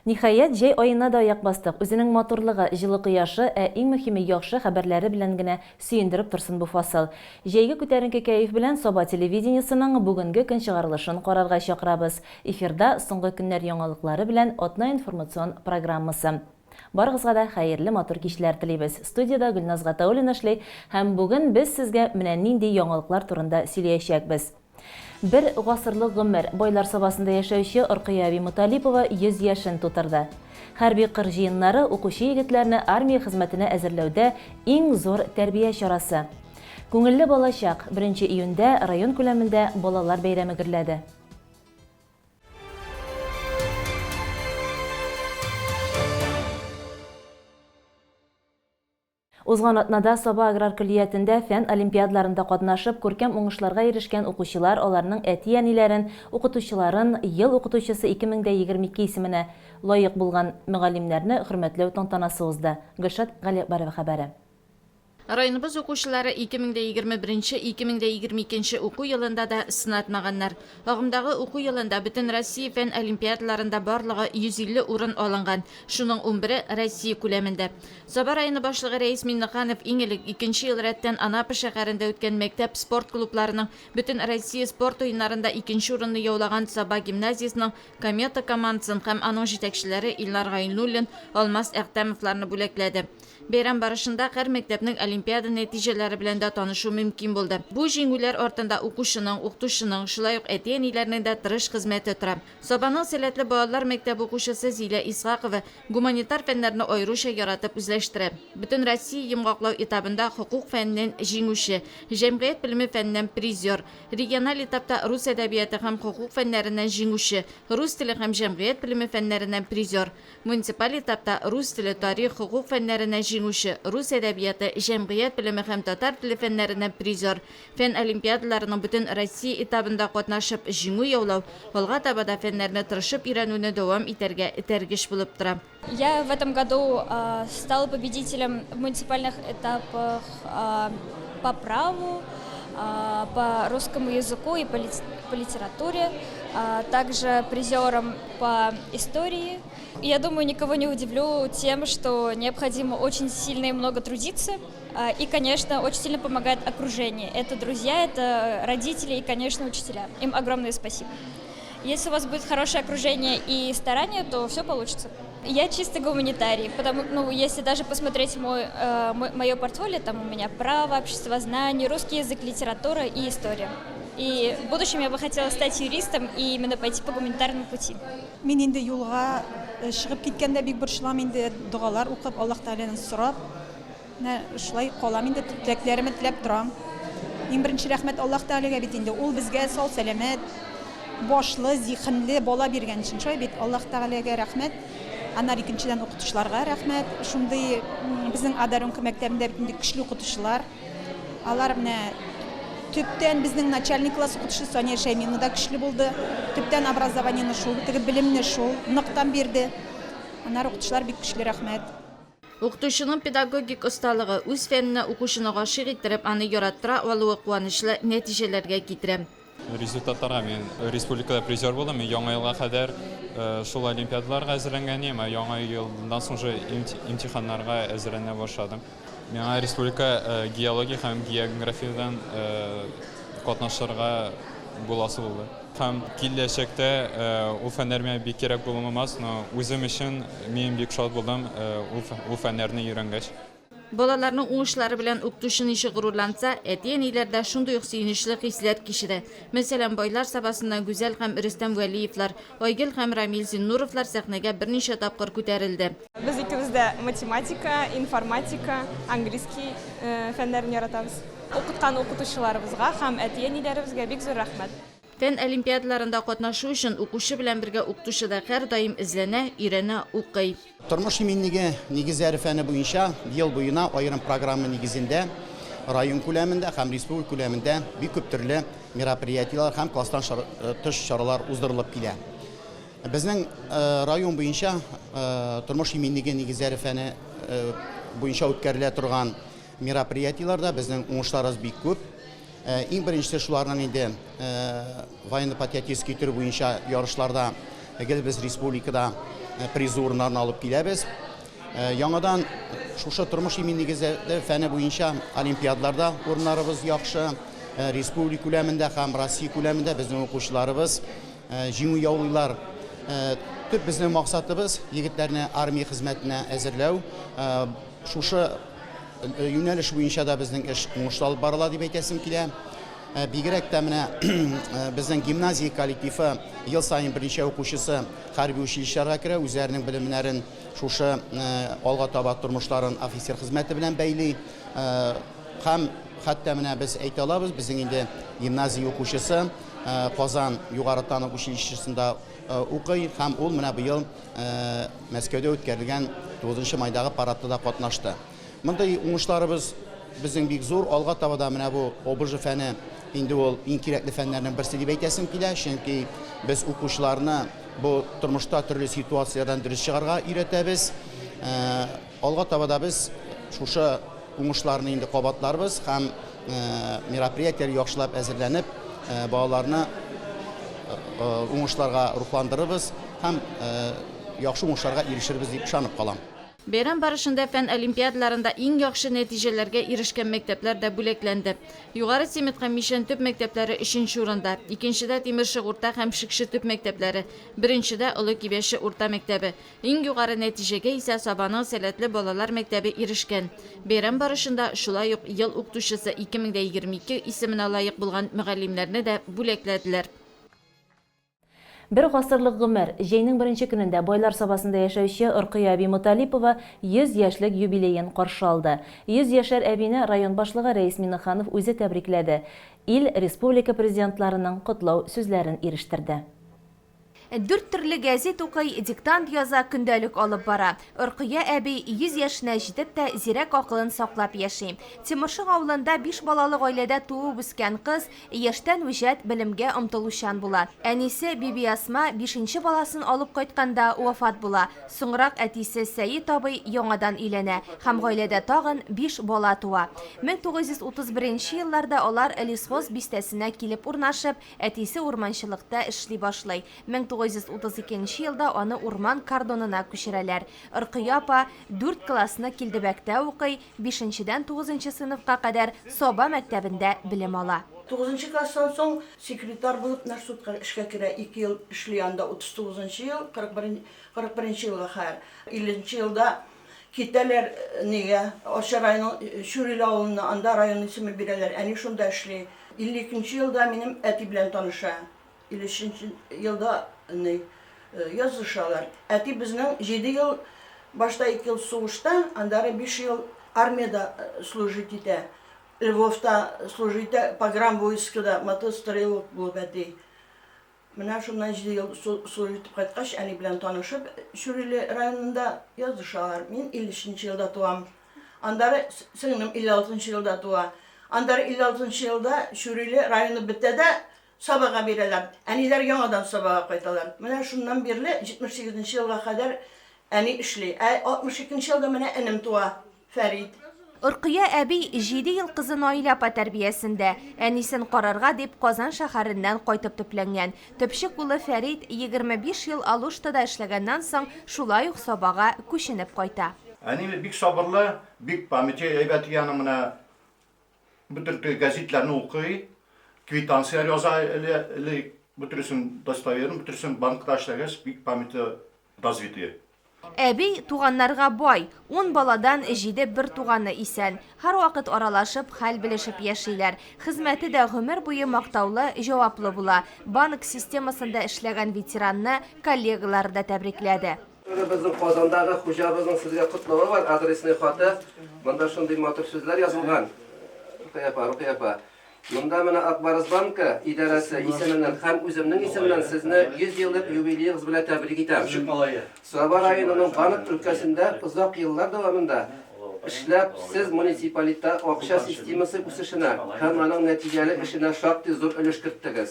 Ниһаять, җәй аена да аяк бастык. Үзенең матурлыгы, җылы кояшы, ә иң мөһиме яхшы хәбәрләре белән генә сөендереп торсын бу фасыл. Җәйге күтәренке кәеф белән Саба телевидениесының бүгенге көн чыгарылышын карарга чакырабыз. Эфирда соңгы көннәр яңалыклары белән атна информацион программасы. Барыгызга да хәерле матур кичләр телибез. Студиядә Гөлназ Гатауллина эшли һәм бүген без сезгә менә нинди яңалыклар турында сөйләячәкбез. Бер гасырлык гомер, Байлар Сабасында яшәүче Оркыя әби Моталипова 100 яшен тутырды. Хәрби кыр җыеннары укучы егетләрне армия хезмәтенә әзерләүдә иң зур тәрбия чарасы. Күңелле балачак, беренче июньдә район күләмендә балалар бәйрәме гөрләде. Узган атнада Саба аграр көллиятендә фән олимпиадаларында катнашып, күркәм уңышларга ирешкән укучылар, аларның әти-әниләрен, укытучыларын Ел укытучысы 2022 исеменә лаек булган мөгаллимнәрне хөрмәтләү тантанасы узды. Гөлшат Галиәкбәрова хәбәре. Районыбыз укучылары 2021 2022 уку елында да сынатмаганнар. Агымдагы уку елында Бөтенроссия фән олимпиадаларында барлыгы 150 урын алынган, шуның унбере, Россия күләмендә. Саба районы башлыгы Рәис Миңнеханов иң элек икенче ел рәттән Анапа шәһәрендә үткән мәктәп спорт клубларының Бөтенроссия спорт уеннарында икенче урынны яулаган Саба гимназиясенең Комета командасын һәм аның җитәкчеләре Илнар Гайнуллин, Алмаз Әхтәмовларны бүләкләде. Бәйрәм барышында һәр мәктәпнең олимпиада нәтиҗәләре белән дә танышу мөмкин булды. Бу җиңүләр артында укучының, укытучының, шулай ук әти-әниләрнең дә тырыш хезмәте тора. Сабаның сәләтле балалар мәктәбе укучысы Зилә Исхакова гуманитар фәннәрне аеруча яратып үзләштерә. Бөтенроссия йомгаклау этабында хокук фәненнән җиңүче, җәмгыять белеме фәненнән призер, региональ этапта рус әдәбияты һәм хокук фәннәреннән җиңүче, рус теле һәм җәмгыять белеме фәннәреннән призер, муниципаль этапта рус теле, тарих, хокук фәннәреннән җиңүче, рус әдәбияты, җәмгыять белеме һәм татар теле фәннәреннән призер, Фән олимпиадаларының бөтен Россия этабында катнашып, җиңү яулау, алга таба да фәннәрне тырышып өйрәнүне дәвам итәргә этәргеч булып тора. Я в этом году стала победителем в муниципальных этапах по праву, по русскому языку и по литературе, также призером по истории. Я думаю, никого не удивлю тем, что необходимо очень сильно и много трудиться. И, конечно, очень сильно помогает окружение. Это друзья, это родители и, конечно, учителя. Им огромное спасибо. Если у вас будет хорошее окружение и старание, то все получится. Я чисто гуманитарий, потому, ну, если даже посмотреть мой, э, мое портфолио, там у меня право, обществознание, русский язык, литература и история. И в будущем я бы хотела стать юристом и именно пойти по гуманитарному пути. Мин инде юлга чыгып киткәндә бик борчылам инде, догалар укып, Аллаһ Тәгаләдән сорап, Менә шулай калам инде, теләкләремне теләп торам. Иң беренче рәхмәт Аллаһ Тәгаләгә бит инде. Ул безгә сау-сәламәт, башлы, зиһенле бала биргән өчен. Шулай бит, Аллаһ Тәгаләгә рәхмәт. Аннары икенчедән укытучыларга рәхмәт. Шундый безнең Одаренка мәктәбендә бит инде көчле укытучылар. Алар менә төптән безнең начальный класс укытучысы Сания Шәймиевна да көчле булды. Төптән образованиене шул, теге белемне шул ныктан бирде. Аннары укытучылар бик көчле, рәхмәт. Укытучының педагогик осталыгы, үз фәненә укучыны гашыйк иттереп, аны яраттыра алуы куанычлы нәтиҗәләргә китерә. Результатларга мин республикада призер булдым. Мин Яңа елга кадәр шул олимпиадаларга әзерләнгән идем, ә Яңа елдан соң уже имтиханнарга әзерләнә башладым. Миңа республика геология һәм географиядән катнашырга буласы булды. Һәм киләчәктә ул фәннәр миңа бик кирәк булмас, но үзем өчен мин бик шат булдым ул фәннәрне өйрәнгәч. Балаларның уңышлары белән укытучы ничек горурланса, әти-әниләр дә шундый ук сөенечле хисләр кичерә. Мәсәлән, Байлар Сабасыннан Гүзәл һәм Рөстәм Вәлиевлар, Айгөл һәм Рамил Зиннуровлар сәхнәгә берничә тапкыр күтәрелде. Без икебез дә математика, информатика, английский фәннәрен яратабыз. Укыткан укытучыларыбызга һәм әти-әниләребезгә бик зур рәхмәт. Фән олимпиадаларында катнашу өчен укучы белән бергә укытучы да һәрдаим эзләнә, өйрәнә, укый. Тормыш иминлеге нигезләре фәне буенча ел буена аерым программа нигезендә район күләмендә һәм республика күләмендә бик күп төрле мероприятиеләр һәм класстан тыш чаралар уздырылып килә. Безнең район буенча тормыш иминлеге нигезләре фәне буенча үткәрелә торган мероприятиеләрдә безнең уңышларыбыз бик күп. Иң беренчесе шуларның инде военно-патриотический төр буенча ярышларда гел без республикада призлы урыннарны алып киләбез. Яңадан шушы тормыш иминлеге фәне буенча олимпиадаларда урыннарыбыз яхшы. Республика күләмендә һәм Россия күләмендә безнең укучыларыбыз җиңү яулыйлар. Төп безнең максатыбыз егетләрне армия хезмәтенә әзерләү. Шушы юнәлеш буенча да безнең эш уңышлы алып барыла дип әйтәсем килә. Бигрәк тә менә безнең гимназия коллективы ел саен берничә укучысы хәрби училищеларга керә, үзләренең белемнәрен шушы алга таба тормышларын офицер хезмәте белән бәйли. Һәм хәтта менә без әйтә алабыз, безнең инде гимназия укучысы Казан югары танк училищесында укый һәм ул менә быел Мәскәүдә үткәрелгән 9 майдагы парадта да катнашты. Мондый уңышларыбыз безнең бик зур. Алга таба да менә бу ОБЖ фәне инде ул иң кирәкле фәннәрнең берсе дип әйтәсем килә, чөнки без укучыларны бу тормышта төрле ситуацияләрдән дөрес чыгарга өйрәтәбез. Алга таба да без шушы уңышларны инде кабатларбыз һәм мероприятиеләр яхшылап әзерләнеп, балаларны уңышларга рухландырырбыз һәм яхшы уңышларга ирешербез дип ышанып калам. Бәйрәм барышында фән олимпиадаларында иң яхшы нәтиҗәләргә ирешкән мәктәпләр дә бүләкләнде. Югары Симет һәм Мичән төп мәктәпләре өченче урында, икенчедә Тимершык урта һәм Шекше төп мәктәпләре, беренчедә Олы Кибәче урта мәктәбе. Иң югары нәтиҗәгә исә Сабаның сәләтле балалар мәктәбе ирешкән. Бәйрәм барышында шулай ук Ел укытучысы 2022 исеменә лаек булган мөгаллимнәрне дә бүләкләделәр. Бер гасырлык гомер, җәйнең беренче көнендә Байлар Сабасында яшәүче Оркыя әби Моталипова 100 яшьлек юбилеен каршы алды. 100 яшәр әбине район башлыгы Рәис Миннеханов үзе тәбрикләде, ил, республика президентларының котлау сүзләрен ирештерде. Дүрт төрле гәзит укый, диктант яза, көндәлек алып бара. Оркыя әби 100 яшенә җитеп тә зирәк акылын саклап яши. Тимершык авылында биш балалы гаиләдә туып үскән кыз Яшьтән үҗәт, белемгә омтылучан була. Әнисе Бибиәсма бишенче баласын алып кайтканда вафат була. Соңрак әтисе Сәет абый яңадан өйләнә һәм гаиләдә тагын биш бала туа. 1931 нче елларда алар Лесхоз бистәсенә килеп урнашып, әтисе урманчылыкта эшли башлый. 1932 нче елда аны урман кордонына күчерәләр. Ркыя апа дүрт классны Килдебәктә укый, Бишенчедән тугызынчы сыйныфка кадәр Саба мәктәбендә белем ала. Тугызынчы класстан соң секретарь булып Нарсудка эшкә керә, ике ел эшли анда, 39 нчы ел, 41 41 нче елга хәер. 50 нче елда китәләр нигә, Арча районының Чүриле авылына, анда район исеме бирәләр, әни шунда эшли. 52 нче елда минем әти белән таныша. 53 нче елда ни, язышалар. Әти безнең җиде ел, башта ике ел сугышта, аннары биш ел армиядә служить итә. Львовта служить итә, погранвойскада мотострелок булып әти. Менә шуннан җиде ел служить итеп кайткач, әни белән танышып, Чүриле районында язышалар. Мин 53 нче елда туам. Аннары сеңлем 56 нчы елда туа. Аннары 56 нчы елда Чүриле районы бетә дә, Сабага бирәләр. Әниләр яңадан Сабага кайталар. Менә шуннан бирле 78 нче елга кадәр әни эшли. Ә 62 нче елда менә энем туа, Фәрит. Оркыя әби җиде ел кызы Наилә апа тәрбиясендә. Әнисен карарга дип Казан шәһәреннән кайтып төпләнгән. Төпчек улы Фәрит 25 ел Алуштада эшләгәннән соң шулай ук Сабага күченеп кайта. Әни бик сабырлы, бик памяте әйбәт аның менә. Бөтен теге гәзитләрне укый, квитанцияләр яза эле, эле бөтенесен достоверно, бөтенесен банкта эшләгәч, бик памяте развитые. Әби туганнарга бай, ун баладан җиде бертуганы исән. Һәрвакыт аралашып, хәл белешеп яшиләр. Хезмәте дә гомер буе мактаулы, җаваплы була. Банк системасында эшләгән ветеранны коллегалары да тәбрикләде. Менә безнең Казандагы хуҗабызның сезгә котлавы бар, адресный хаты. Монда шундый матур сүзләр язылган. Рукыя апа, Рукыя апа. Монда менә Ак Барс банкы идарәсе исеменнән һәм үземнең исемнән сезне 100 еллык юбилеегыз белән тәбрик итәм. Саба районының банк өлкәсендә озак еллар дәвамында эшләп, сез муниципалитет акча системасы үсешенә һәм аның нәтиҗәле эшенә шактый зур өлеш керттегез.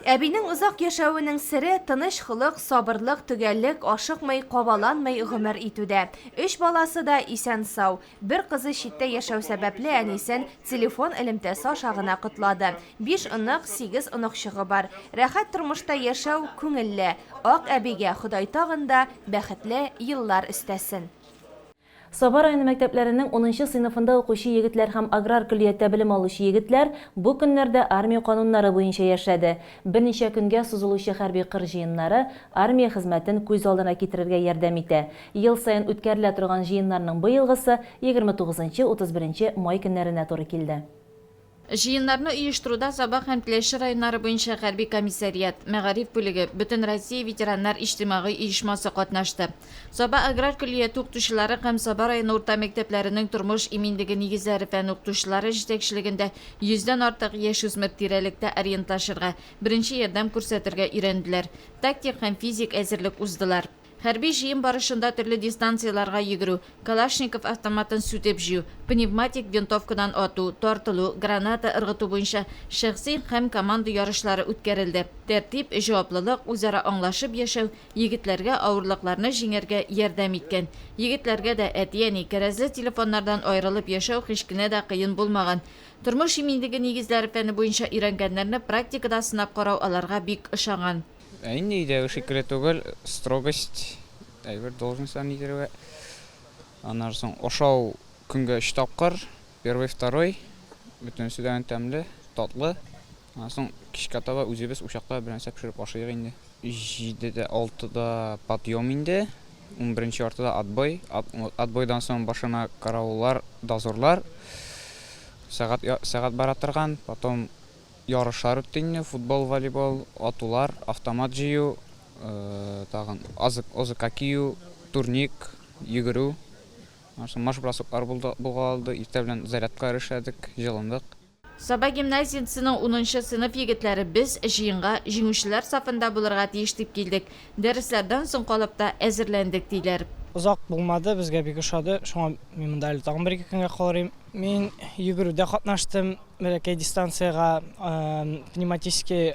Әбинең озак яшәвенең сере, тыныч холык, сабырлык, төгәллек, ашыкмый, кабаланмый гомер итүдә. Өч баласы да исән-сау. Бер кызы читтә яшәү сәбәпле әнисен телефон элемтәсе аша гына котлады. Биш онык, сигез оныкчыгы бар. Рәхәт тормышта яшәү күңелле. Ак әбигә Ходай тагын да бәхетле еллар өстәсен. Саба районы мәктәпләренең унынчы сыйныфында укучы егетләр һәм аграр көллияттә белем алучы егетләр бу көннәрдә армия кануннары буенча яшәде. Берничә көнгә сузылучы хәрби кыр җыеннары армия хезмәтен күз алдына китерергә ярдәм итә. Ел саен үткәрелә торган җыеннарның быелгысы 29 нчы-31 май көннәренә туры килде. Җыеннарны оештыруда Саба һәм Теләче районнары буенча хәрби комиссариат, мәгариф бүлеге, Бөтенроссия ветераннар иҗтимагый оешмасы катнашты. Саба аграр көллияте укытучылары һәм Саба районы урта мәктәпләренең тормыш иминлеге нигезләре фәне укытучылары җитәкчелегендә йөздән артык яшүсмер тирәлектә ориентлашырга, беренче ярдәм күрсәтергә өйрәнделәр, тактик һәм физик әзерлек уздылар. Хәрби җыен барышында төрле дистанцияләргә йөгерү, Калашников автоматын сүтеп җыю, пневматик винтовкадан ату, тартылу, граната ыргыту буенча шәхси һәм команда ярышлары үткәрелде. Тәртип, җаваплылык, үзара аңлашып яшәү егетләргә авырлыкларны җиңәргә ярдәм иткән. Егетләргә дә әти-әни, кәрәзле телефоннардан аерылып яшәү һич кенә дә кыен булмаган. Тормыш иминлеге нигезләре фәне буенча өйрәнгәннәрне практикада сынап карау аларга бик ошаган. Ә инде өйдәге шикелле түгел, строгость, әйбер должностьларын нидерүгә. Аннан соң ашау көнгә өч тапкыр, первый, второй, бөтенесе дә тәмле, татлы. Аннан соң кичкә таба үзебез учакта бер нәрсә пешереп ашыйк инде. Җидедә, алтыда подъем инде, унберенче яртыда отбой, отбойдан соң башына карауллар, дозорлар, сәгать, сәгать бара торган, потом Ярышлар үтте инде, футбол, волейбол, атулар, автомат җыю, тагын азык, озыка кию, турник, йөгерү. Аннан соң марш-бросоклар булды, булгалады. Иртә белән зарядкалар эшләдек, җылындык. Саба гимназиясенең унынчы сыйныф егетләре без җыенга җиңүчеләр сафында булырга тиеш дип килдек. Дәресләрдән соң калып та әзерләндек, диләр. Озак булмады, безгә бик ошады, шуңа мин монда әле тагын бер-ике көнгә калыр идем. Мин йөгерүдә катнаштым, Бәләкәй дистанциягә пневматический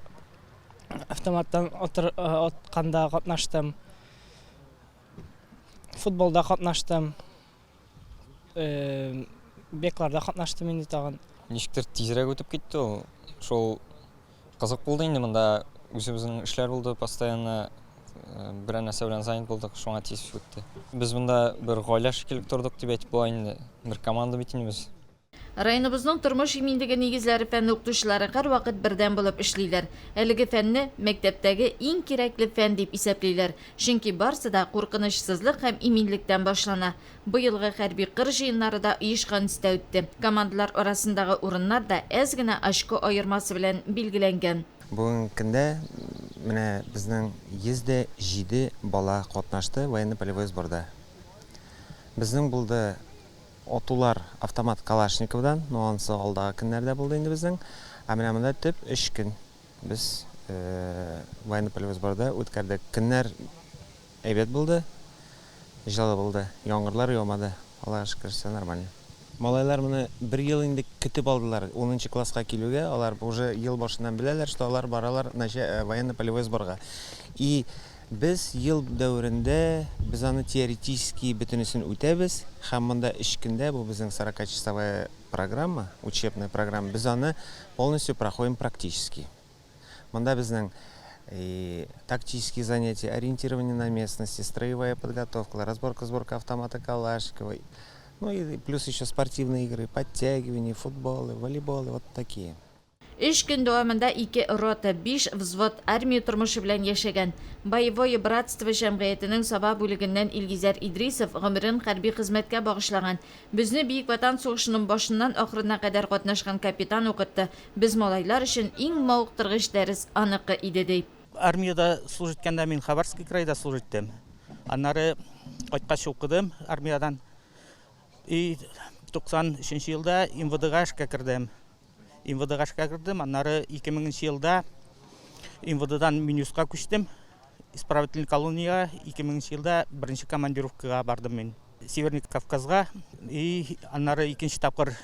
автоматтан атканда катнаштым. Футболда катнаштым. Бегларда катнаштым инде тагын. Ничектер тизрәк үтеп китте ул. Шул кызык булды инде монда үзебезнең эшләр булды постоянно берәр нәрсә белән занят булдык, шуңа тиз үтте. Без монда бер гаилә шикелле тордык дип әйтеп була инде. Бер команда бит инде без. Районыбызның тормыш иминлеге нигезләре фәне укытучылары һәрвакыт бердәм булып эшлиләр. Әлеге фәнне мәктәптәге иң кирәкле фән дип исәплиләр, чөнки барсы да куркынычсызлык һәм иминлектән башлана. Быелгы хәрби кыр җыеннары да оешкан төстә үтте. Командалар арасындагы урыннар да әз генә очко аермасы белән билгеләнгән. Бүгенге көндә менә безнең 107 бала катнашты военно-полевой сборда. Безнең булды Атулар автомат Калашниковдан, ну анысы алдагы көннәрдә булды инде безнең. Ә менә монда төп өч көн без военно-полевой сборда үткәрдек. Көннәр әйбәт булды, җылы булды, яңгырлар яумады, Аллага шөкер, все нормально. Малайлар моны бер ел инде көтеп алдылар, унынчы класска килүгә алар уже ел башыннан беләләр, что алар баралар военно-полевой сборга. И Без ел дәверендә без аны теоретически бөтенесен үтәбез һәм монда өч көндә, бу безнең сорокачасовая программа, учебная программа, без аны полностью проходим практически. Монда безнең и тактические занятия, ориентирование на местности, строевая подготовка, разборка-сборка автомата Калашникова, ну и плюс еще спортивные игры, подтягивания, футболы, волейболы, вот такие. Өч көн дәвамында ике рота, биш взвод армия тормышы белән яшәгән. Боевое братство җәмгыятенең Саба бүлегеннән Илгизәр Идрисов гомерен хәрби хезмәткә багышлаган. Безне Бөек Ватан сугышының башыннан ахырына кадәр катнашкан капитан укытты. Без малайлар өчен иң мавыктыргыч дәрес аныкы иде, ди. Армиядә служить иткәндә мин Хабаровский крайда служить иттем. Аннары кайткач укыдым армиядән. И 93 нче елда МВДга эшкә кердем. МВДга эшкә кердем, аннары 2000 нче елда МВДдан Минюстка күчтем. Исправительный колониягә 2000 нче елда беренче командировкага бардым мин. Северный Кавказга и аннары икенче тапкыр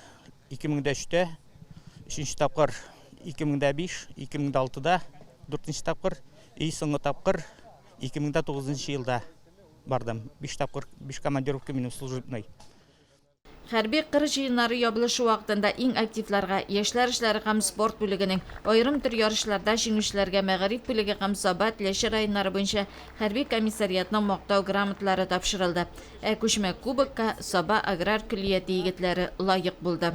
2003-тә, өченче тапкыр 2005, 2006-да. Дүртенче тапкыр и соңгы тапкыр 2009 елда бардым. Биш тапкыр, биш командировка минем служебный. Хәрби кыр җыеннары ябылышы вакытында иң активларга, яшьләр эшләре һәм спорт бүлегенең, аерым төр ярышларда җиңүчеләргә мәгариф бүлеге һәм Саба, Теләче районнары буенча хәрби комиссариатның Мактау грамоталары тапшырылды. Ә күчмә кубокка Саба аграр көллияте егетләре лаек булды.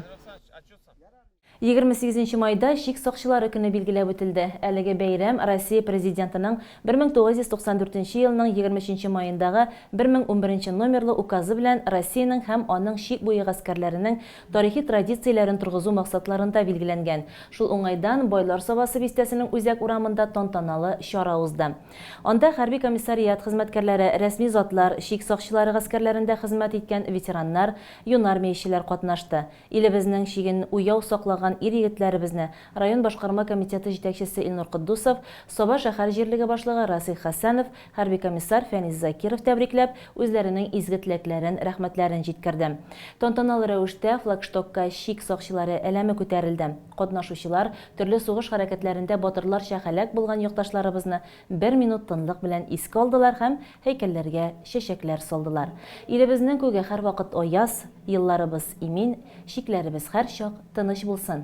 28 нче майда Чик сакчылары көне билгеләп үтелде. Әлеге бәйрәм Россия Президентының 1994 нче елның 23 нче маендагы 1011 нче номерлы Указы белән Россиянең һәм аның чик буе гаскәрләренең тарихи традицияләрен торгызу максатларында билгеләнгән. Шул уңайдан Байлар Сабасы бистәсенең үзәк урамында тантаналы чара узды. Анда хәрби комиссариат хезмәткәрләре, рәсми затлар, чик сакчылары гаскәрләрендә хезмәт иткән ветераннар, юнармиячеләр катнашты. Илебезнең чиген уяу саклаган ир-егетләребезне район башкарма комитеты җитәкчесе Илнур Котдусов, Саба шәһәр җирлеге башлыгы Расыйх Хәсәнов, хәрби комиссар Фәнис Закиров тәбрикләп, үзләренең изге теләкләрен, рәхмәтләрен җиткерде. Тантаналы рәвештә флагштокка чик сакчылары әләме күтәрелде. Катнашучылар төрле сугыш хәрәкәтләрендә батырларча һәлак булган якташларыбызны бер минут тынлык белән искә алдылар һәм һәйкәлләргә чәчәкләр салдылар. Илебезнең күге һәрвакыт аяз, елларыбыз имин, чикләребез һәрчак тыныч булсын!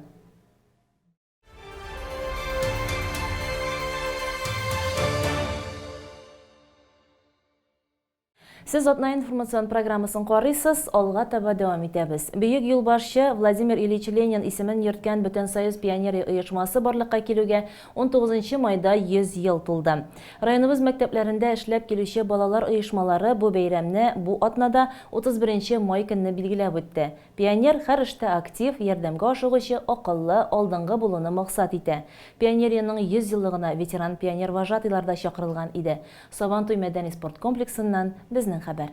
Сез Атна информацион программасын карыйсыз, алга таба дәвам итәбез. Бөек юлбашчы Владимир Ильич Ленин исемен йөрткән Бөтенсоюз пионерия оешмасы барлыкка килүгә 19 майда 100 ел тулды. Районыбыз мәктәпләрендә эшләп килүче балалар оешмалары бу бәйрәмне бу атнада 31 май көнне билгеләп үтте. Пионер һәр эштә актив, ярдәмгә ашыгучы, акыллы, алдынгы булуны максат итә. Пионериянең 100 еллыгына ветеран пионервожатыйлар да чакырылган иде. Сабантуй мәдәни-спорт комплексыннан безнең хәбәр.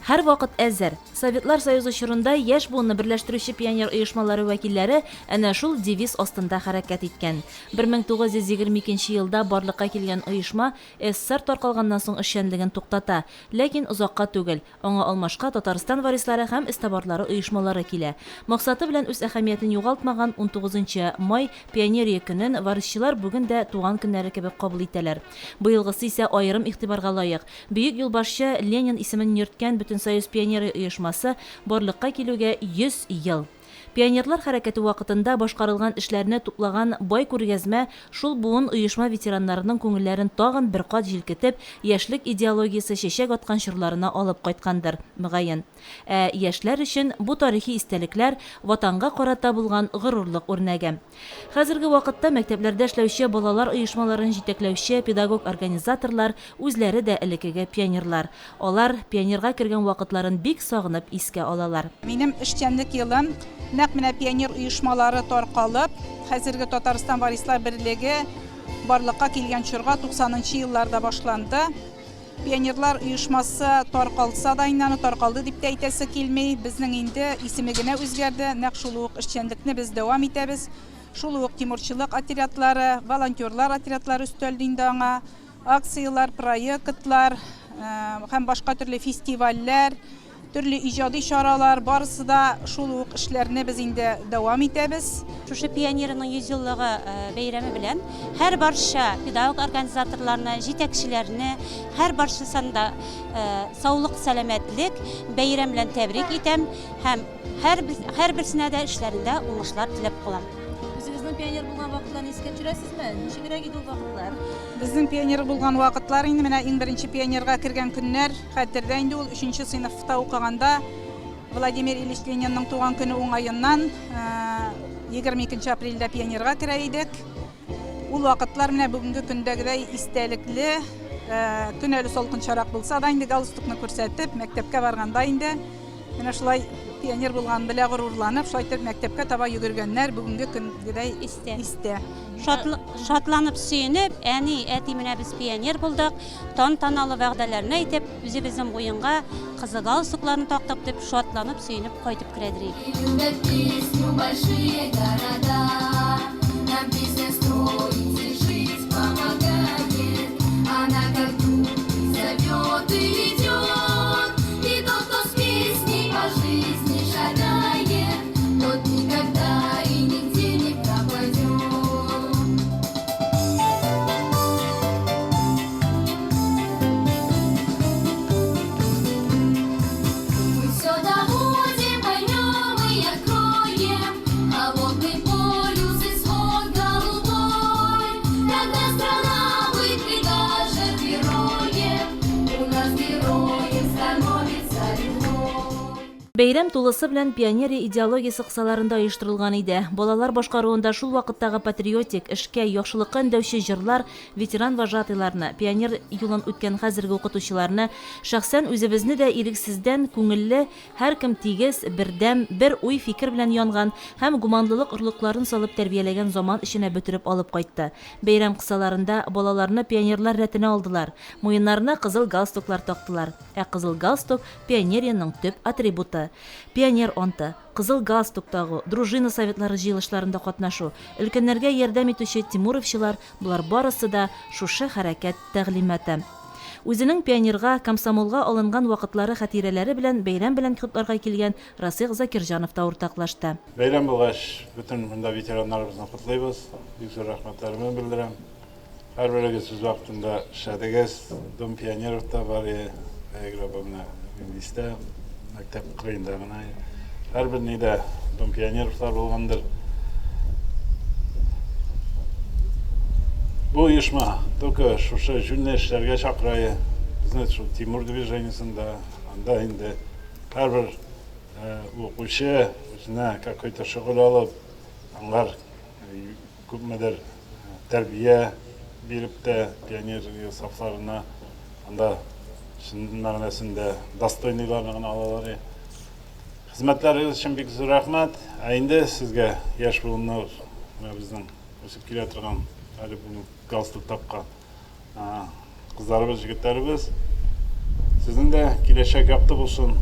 Һәрвакыт әзер. Советлар Союзы чорында яшь буынны берләштерүче пионер оешмалары вәкилләре әнә шул девиз астында хәрәкәт иткән. 1922 елда барлыкка килгән оешма СССР таркалганнан соң эшчәнлеген туктата, ләкин озакка түгел, аңа алмашка Татарстан варислары һәм эзтабарлары оешмалары килә. Максаты белән үз әһәмиятен югалтмаган унтугызынчы май, Пионерия көнен варисчылар бүген дә туган көннәре кебек кабул итәләр. Быелгысы исә аерым игътибарга лаек. Бөек юлбашчы Ленин исемен йөрткән Бөтенсоюз пионерия оешмасы барлыкка килүгә 100 ел. Пионерлар хәрәкәте вакытында башкарылган эшләрне туплаган бай күргәзмә шул буын оешма ветераннарының күңелләрен тагын бер кат җилкетеп, яшьлек идеологиясе чәчәк аткан чорларына алып кайткандыр, мөгаен. Ә яшьләр өчен бу тарихи истәлекләр, Ватанга карата булган горурлык үрнәге. Хәзерге вакытта мәктәпләрдә эшләүче балалар оешмаларын җитәкләүче педагог-организаторлар үзләре дә элеккеге пионерлар. Алар пионерга кергән вакытларын бик сагынып искә алалар. Минем эшчәнлек елым нәкъ менә пионер оешмалары таркалып, хәзерге Татарстан варислар берлеге барлыкка килгән чорга, 90 нчы елларда башланды. Пионерлар оешмасы таркалса да, инде аны таркалды дип тә әйтәсе килми. Безнең инде исеме генә үзгәрде, нәкъ шул ук эшчәнлекне без дәвам итәбез. Шул ук тимурчылык отрядлары, волонтерлар отрядлары өстәлде инде аңа. Акцияләр, проектлар һәм башка төрле фестивальләр, төрле иҗади чаралар, барысы да шул ук эшләрне без инде дәвам итәбез. Шушы пионерның 100 еллыгы бәйрәме белән һәр барча педагог организаторларны, җитәкчеләрне, һәр барчасын да саулык, сәламәтлек, бәйрәм белән тәбрик итәм һәм һәрберсенә дә эшләрендә уңышлар теләп калам. Үзегезнең пионер булган вакытларны искә төшерәсезме? Ничегрәк иде ул вакытлар? Безнең пионер булган вакытлар инде менә иң беренче пионерга кергән көннәр хәтердә инде ул өченче сыйныфта укыганда Владимир Ильич Ленинның туган көне уңаеннан 22 нче апрельдә пионерга керә идек. Ул вакытлар менә бүгенге көндәгедәй истәлекле. Көн әле салкынчарак булса да инде галстукны күрсәтеп, мәктәпкә барганда инде Менә шулай пионер булган белә горурланып, шулай итеп мәктәпкә таба йөгергәннәр бүгенге көнгедәй истә. Истә. Шатланып, сөенеп, әни, әти, менә без пионер булдык, тантаналы вәгъдәләрне әйтеп, үзебезнең муенга кызыл галстукларны тактык дип, шатланып, сөенеп кайтып керәдер идек. Любят песню большие города, нам песня строить и жить помогает. Она как. Бәйрәм тулысы белән пионерия идеологиясе кысаларында оештырылган иде. Балалар башкаруында шул вакыттагы патриотик, эшкә, яхшылыкка өндәүче җырлар ветеран вожатыйларны, пионер юлын үткән хәзерге укытучыларны, шәхсән үзебезне дә ирексездән күңелле, һәркем тигез, бердәм, бер уй-фикер белән янган һәм гуманлылык орлыкларын салып тәрбияләгән заман эченә бөтереп алып кайтты. Бәйрәм кысаларында балаларны пионерлар рәтенә алдылар, муеннарына кызыл галстуклар тактылар. Ә кызыл галстук, пионериянең төп атрибуты. Пионер анты, кызыл галстук тагу, дружина советлары җыелышларында катнашу, өлкәннәргә ярдәм итүче тимуровчылар, болар барысы да шушы хәрәкәт тәгълиматы. Үзенең пионерга, комсомолга алынган вакытлары хатирәләре белән бәйрәм белән котларга килгән Расыйх Закирҗанов та уртаклашты. Бәйрәм булгач, бөтен монда ветераннарыбызны котлыйбыз. Бик зур рәхмәтләремне белдерәм. Һәрберегез үз вакытында эшләдегез. Дом пионеров та бар иде. Баягы менә дистә мәктәп кырыенда гына. Һәрбер нидә Дом пионеровлар булгандыр. Бу оешма только шушы җүнле эшләргә чакыра иде. Безне шул Тимур движениесендә, анда инде һәрбер укучы үзенә какой-то шөгыль алып, аңар Күпмедер тәрбия биреп тә пионер сафларына анда чын мәгънәсендә достойныйларны гына алалар. Хезмәтләрегез өчен бик зур рәхмәт. Ә инде сезгә яшь буыннар, менә безнең үсеп килә торган әле бүген галстук тапкан Кызларыбыз, җегетләребез, сезнең дә киләчәк якты булсын,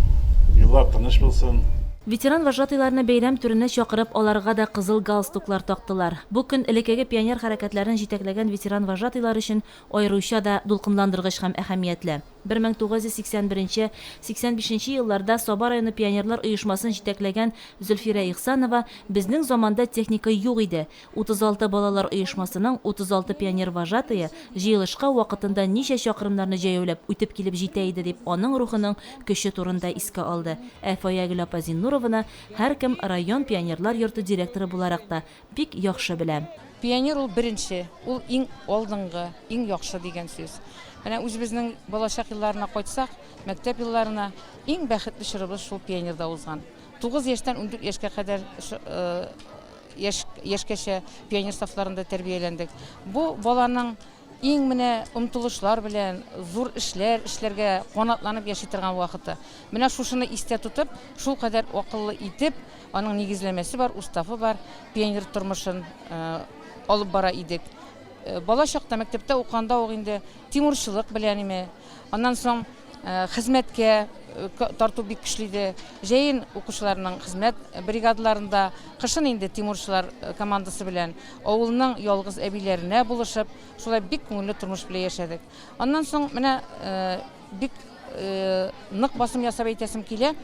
еллар тыныч булсын. Ветеран вожатыйларны бәйрәм түренә чакырып, аларга да кызыл галстуклар тактылар. Бу көн элеккеге пионер хәрәкәтләрен җитәкләгән ветеран вожатыйлар өчен аеруча да дулкынландыргыч һәм әһәмиятле. 1981 нче, 85 нче елларда Саба районы пионерлар оешмасын җитәкләгән Зөлфирә Ихсанова, Безнең заманда техника юк иде. 36 балалар оешмасының 36 пионервожатые җыелышка вакытында ничә чакрымнарны җәяүләп үтеп килеп җитә иде, дип аның рухының көче турында искә алды. Ә Фаягөл апа Зиннурованы һәркем район пионерлар йорты директоры буларак та бик яхшы белә. Пионер ул беренче, ул иң алдынгы, иң яхшы дигән сүз. Менә үзебезнең балачак елларына кайтсак, мәктәп елларына, иң бәхетле чорыбыз шул пионерда узган. 9 яшьтән 14 яшькә кадәр яшь, яшькәчә пионер сафларында тәрбияләндек. Бу баланың иң менә омтылышлар белән, зур эшләр эшләргә канатланып яши торган вакыты. Менә шушыны истә тотып, шулкадәр акыллы итеп, аның нигезләмәсе бар, уставы бар, пионер тормышын алып бара идек. Бала чакта мәктәптә укыганда ук инде тимурчылык белән име, аннан соң Хезмәткә тарту бик көчле иде. Җәен укучыларның хезмәт бригадаларында, кышын инде тимурчылар командасы белән авылның ялгыз әбиләренә булышып, шулай бик күңелле тормыш белән яшәдек. Аннан соң менә бик нык басым ясап әйтәсем килә,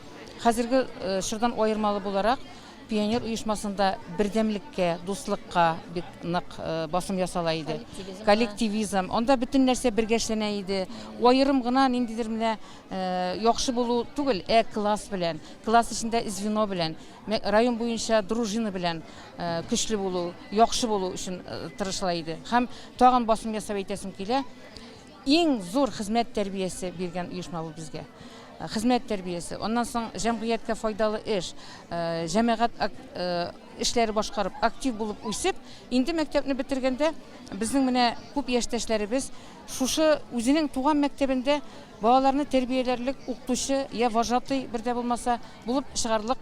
хәзерге чордан аермалы буларак, Пионер оешмасында бердәмлеккә, дуслыкка бик нык басым ясала иде. Коллективизм. Анда бөтен нәрсә бергә эшләнә иде. Аерым гына ниндидер менә яхшы булу түгел, ә класс белән, класс эчендә звено белән, район буенча дружина белән көчле булу, яхшы булу өчен тырышыла иде. Һәм тагын басым ясап әйтәсем килә, Иң зур хезмәт тәрбиясе биргән оешма бу безгә. Хезмәт тәрбиясе, аннан соң җәмгыятькә файдалы эш, җәмәгать эшләре башкарып, актив булып үсеп, инде мәктәпне бетергәндә безнең менә күп яшьтәшләребез шушы үзенең туган мәктәбендә балаларны тәрбияләрлек укытучы я вожатый бер дә булмаса булып чыгарлык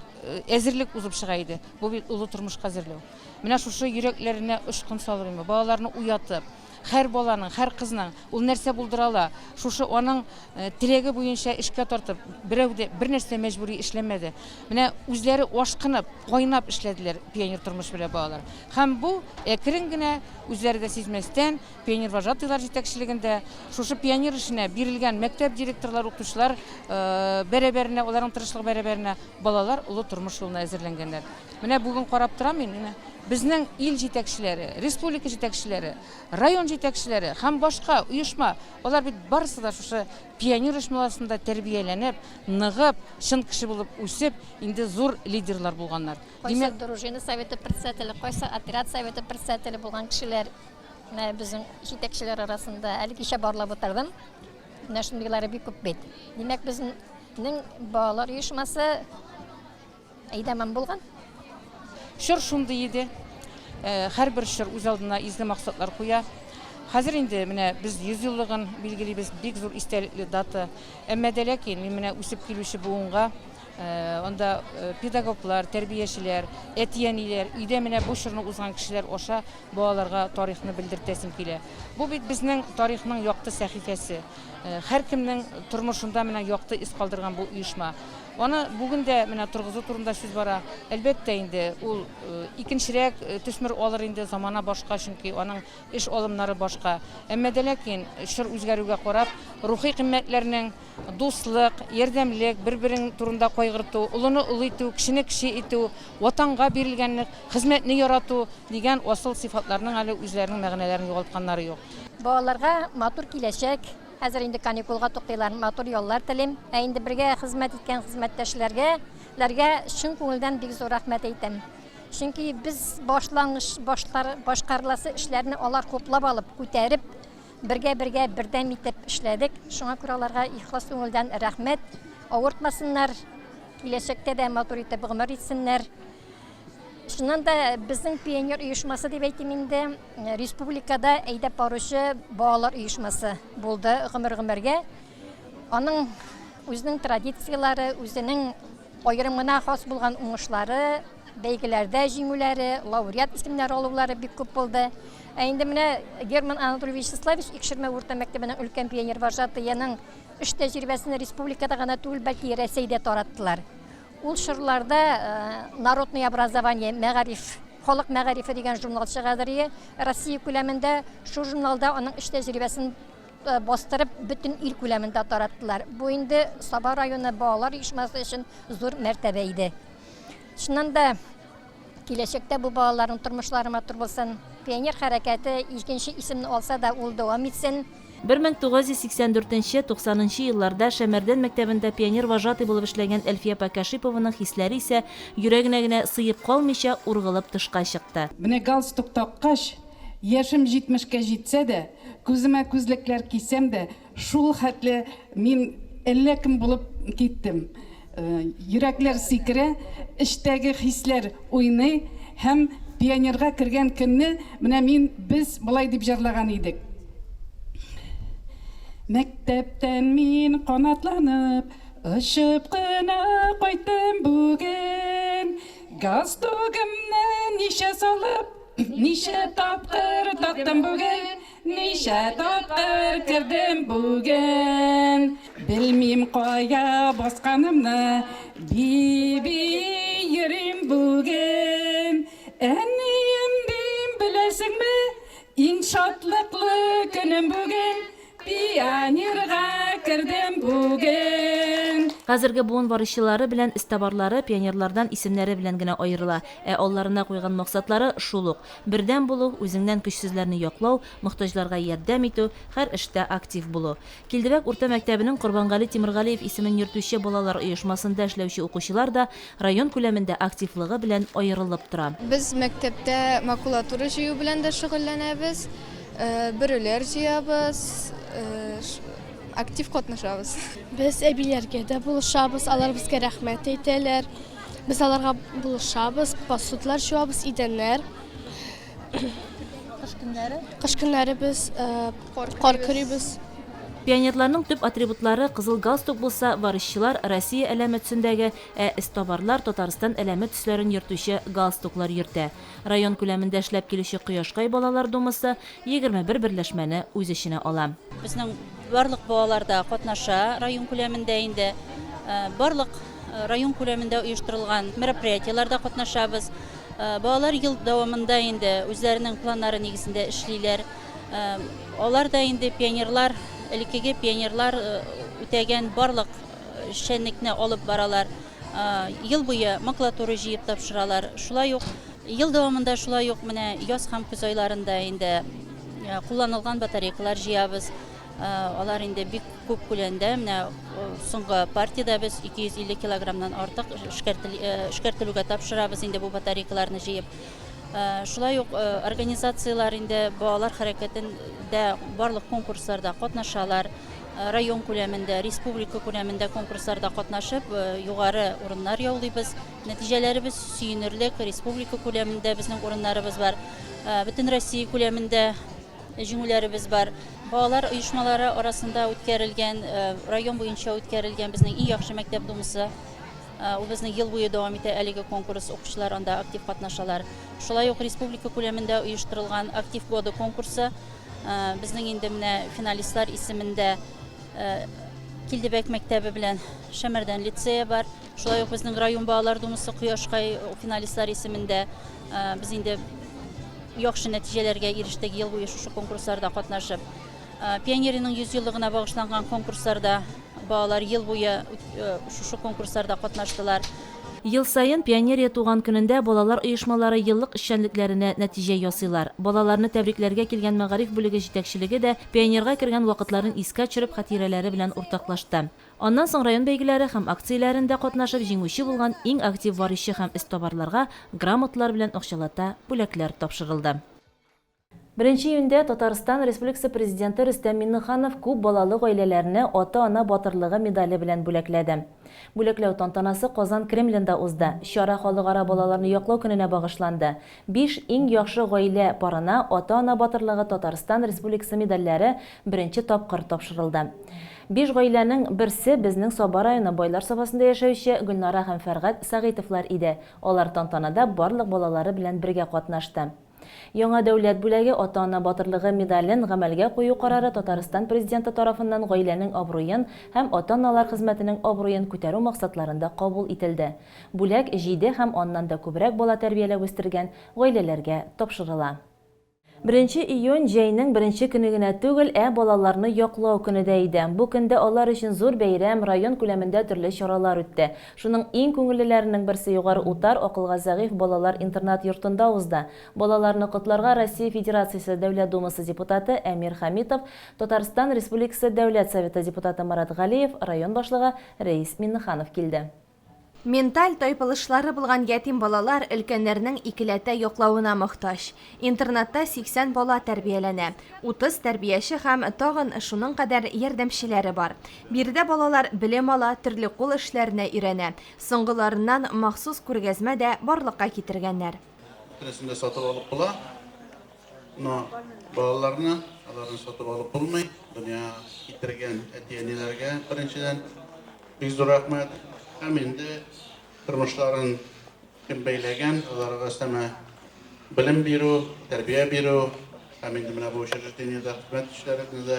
әзерлек узып чыга иде. Бу бит олы тормышка әзерләү. Менә шушы йөрәкләренә очкын салып, балаларны уятып, Һәр баланың, һәр кызның ул нәрсә булдыра ала, шушы аның теләге буенча эшкә тартып, берәү дә бер нәрсә мәҗбүри эшләмәде. Менә үзләре ашкынып, кайнап эшләделәр пионер тормыш белән балалар. Һәм бу әкрен генә, үзләре дә сизмәстән, пионервожатыйлар җитәкчелегендә, шушы пионер эшенә бирелгән мәктәп директорлары, укытучылар бәрабәренә, аларның тырышлыгы бәрабәренә балалар олы тормыш юлына әзерләнгәннәр. Менә бүген карап торам мин, менә безнең ил җитәкчеләре, республика җитәкчеләре, район җитәкчеләре һәм башка оешма, алар бит барысы да шушы пионер оешмаларында тәрбияләнеп, ныгып, чын кеше булып үсеп, инде зур лидерлар булганнар. Кайсы дружина советы председателе, кайсы отряд советы председателе булган кешеләр менә безнең җитәкчеләр арасында. Әле кичә барлап утырдым. Менә шундыйлары бик күп бит. Димәк, безнең балалар оешмасы. Әйдәман булган. Чор шундый иде. Һәрбер чор үз алдына изге максатлар куя. Хәзер инде менә без 100 еллыгын билгелибез, бик зур истәлекле дата. Әмма дә ләкин мин менә үсеп килүче буынга, анда педагоглар, тәрбиячеләр, әти-әниләр, өйдә менә бу чорны узган кешеләр аша балаларга тарихны белдертәсем килә. Бу бит безнең тарихның якты сәхифәсе. Һәркемнең тормышында менә якты эз калдырган бу оешма. Аны бүген дә менә торгызу турында сүз бара. Әлбәттә инде, ул икенчерәк төсмер алыр инде, замана башка, чөнки аның эш алымнары башка. Әмма дә ләкин, чор үзгәрүгә карап, рухи кыйммәтләрнең, дуслык, ярдәмлек, бер-берең турында кайгырту, олыны олы итү, кечене кече итү, Ватанга бирелгәнлек, хезмәтне ярату дигән асыл сыйфатларның әле үзләренең мәгънәләрен югалтканнары юк. Балаларга матур киләчәк, Хәзер инде каникулга туктыйлар, матур яллар телим. Ә инде бергә хезмәт иткән хезмәттәшләргә, ләргә чын күңелдән бик зур рәхмәт әйтәм. Чөнки без башлангыч, башлар, башкарыласы эшләрне алар хуплап алып, күтәреп, бергә-бергә бердәм итеп эшләдек. Шуңа күрә аларга ихлас күңелдән рәхмәт. Авыртмасыннар, киләчәктә дә матур итеп гомер итсеннәр. Чыннан да безнең пионер оешмасы дип әйтим инде, республикада әйдәп баручы балалар оешмасы булды гомер-гомергә. Аның үзенең традицияләре, үзенең аерым гына хас булган уңышлары, бәйгеләрдә җиңүләре, лауреат исемнәре алулары бик күп булды. Ә инде менә Герман Анатольевич Вячеславович Икшермә урта мәктәбенең өлкән пионер вожатыеның эш тәҗрибәсен республикада гына түгел, бәлки Рәсәйдә тараттылар. Ул чорларда Народное образование, мәгариф, халык мәгарифе дигән журнал чыгадыр ие. Россия күләмендә шул журналда аның эш тәҗрибәсен бастырып, бөтен ил күләмендә тараттылар. Бу инде Саба районы балалар оешмасы өчен зур мәртәбә иде. Чыннан да, Киләчәктә бу балаларның тормышлары матур булсын. Пионер хәрәкәте икенче исемне алса да, ул дәвам итсен. 1984 нче, 90 нчы елларда Шәмәрдән мәктәбендә пионер вожатый булып эшләгән Әлфия апа Кәшипованың хисләре исә йөрәгенә генә сыеп калмыйча, ургылып тышка чыкты. Менә галстук таккач, яшем җитмешкә җитсә дә, күземә күзлекләр кисәм дә, Шул хәтле мин әллә кем булып киттем. Йөрәкләр сикерә, эчтәге хисләр уйный һәм пионерга кергән көнне менә мин без болай дип җырлаган идек. Мәктәптән мин канатланып, очып кына кайттым бүген. Галстугымны ничә салып, ничә тапкыр тактым бүген. Ничә тапкыр кердем бүген, Белмим кая басканымны, Би-би йөрим бүген. Әнием дим, беләсеңме, Иң шатлыклы көнем бүген, Пионерга кердем бүген. Хәзерге буын варисчылары белән эзтабарлары пионерлардан исемнәре белән генә аерыла, ә алларына куйган максатлары шул ук, Бердәм булу, үзеңнән көчсезләрне яклау, мохтаҗларга ярдәм итү, һәр эштә актив булу. Килдебәк урта мәктәбенең Корбангали Тимергалиев исемен йөртүче балалар оешмасында эшләүче укучылар да район күләмендә активлыгы белән аерылып тора. Без мәктәптә макулатура җыю белән дә шөгыльләнәбез, бөреләр җыябыз, актив катнашабыз. Без әбиләргә дә булышабыз, алар безгә рәхмәт әйтәләр. Без аларга булышабыз, посудлар җуабыз, идәннәр. Кыш көннәре? Кыш көннәре без кар көрибез. Пионерларның төп атрибутлары кызыл галстук булса, варисчылар Россия әләме төсендәге, ә эзтабарлар Татарстан әләме төсләрен йөртүче галстуклар йөртә. Район күләмендә эшләп килүче Кояшкай балалар думасы 21 берләшмәне үз эченә ала. Безнең барлык балалар да катнаша район күләмендә инде. Барлык район күләмендә оештырылган мероприятиеләрдә катнашабыз. Балалар ел дәвамында инде үзләренең планнары нигезендә эшлиләр. Алар да инде пионерлар, элеккеге пионерлар үтәгән барлык эшчәнлекне алып баралар. Ел буе макулатура җыеп тапшыралар. Шулай ук ел дәвамында шулай ук менә яз һәм көз айларында инде кулланылган батарейкалар җыябыз. Алар инде бик күп күләмдә, менә соңгы партиядә без 250 килограммнан артык эшкәртелүгә тапшырабыз инде бу батарейкаларны җыеп. Шулай ук организацияләр инде балалар хәрәкәтендә барлык конкурсларда катнашалар. Район күләмендә, республика күләмендә конкурсларда катнашып, югары урыннар яулыйбыз. Нәтиҗәләребез сөенерлек, республика күләмендә безнең урыннарыбыз бар. Бөтен Россия күләмендә җиңүләребез бар. Балалар оешмалары арасында үткәрелгән, район буенча үткәрелгән безнең иң яхшы мәктәп думасы. Ул безнең ел буе дәвам итә әлеге конкурс, укучылар анда актив катнашалар. Шулай ук республика күләмендә оештырылган Актив года конкурсы Безнең инде менә финалистлар исемендә Килдебәк мәктәбе белән Шәмәрдән лицее бар. Шулай ук безнең район балалар думасы Кояшкай финалистлар исемендә. Без инде яхшы нәтиҗәләргә ирештек ел буе шушы конкурсларда катнашып. Пионериянең 100 еллыгына багышланган конкурсларда балалар ел буе шушы конкурсларда катнаштылар. Ел саен Пионерия туган көнендә балалар оешмалары еллык эшчәнлекләренә нәтиҗә ясыйлар. Балаларны тәбрикләргә килгән мәгариф бүлеге җитәкчелеге дә пионерга кергән вакытларын искә төшереп хатирәләре белән уртаклашты. Аннан соң район бәйгеләре һәм акцияләрендә катнашып җиңүче булган иң актив варисчы һәм эзтабарларга грамоталар белән акчалата бүләкләр тапшырылды. Беренче июньдә Татарстан Республикасы Президенты Рөстәм Миңнеханов күп балалы гаиләләрне Ата-ана батырлыгы медале белән бүләкләде. Бүләкләү тантанасы Казан Кремлендә узды. Чара Халыкара балаларны яклау көненә багышланды. Биш иң яхшы гаилә парына Ата-ана батырлыгы Татарстан Республикасы медальләре беренче тапкыр тапшырылды. Биш гаиләнең берсе безнең Саба районы Байлар Сабасында яшәүче Гөлнара һәм Фәргать Сәгыйтовлар иде. Алар тантанада барлык балалары белән бергә катнашты. Яңа дәүләт бүләге Ата-ана батырлыгы медален гамәлгә кую карары Татарстан Президенты тарафыннан гаиләнең абруен һәм ата-аналар хезмәтенең абруен күтәрү максатларында кабул ителде. Бүләк җиде һәм аннан да күбрәк бала тәрбияләп үстергән гаиләләргә тапшырыла. Беренче июнь, җәйнең беренче көне генә түгел, ә балаларны яклау көне дә иде. Бу көндә алар өчен зур бәйрәм, район күләмендә төрле чаралар үтте. Шуның иң күңеллеләренең берсе Югары Утар акылга зәгыйфь балалар интернат-йортында узды. Балаларны котларга Россия Федерациясе Дәүләт Думасы депутаты Әмир Хәмитов, Татарстан Республикасы Дәүләт Советы депутаты Марат Галиев, район башлыгы Рәис Миннеханов килде. Менталь тайпылышлары булган ятим балалар өлкәннәрнең икеләтә яклавына мохтаҗ. Интернатта 80 бала тәрбияләнә. 30 тәрбияче һәм тагын шуның кадәр ярдәмчеләре бар. Биредә балалар белем ала, төрле кул эшләренә өйрәнә. Соңгыларыннан махсус күргәзмә дә барлыкка китергәннәр. Бөтенесен дә сатып алып була, но балаларны, аларны сатып алып булмый. Дөньяга китергән әти-әниләргә, беренчедән, бик зур рәхмәт. Һәм инде тормышларын кем бәйләгән, аларга өстәмә белем бирү, тәрбия бирү һәм инде менә бу учреждениедә хезмәт итүчеләребезне дә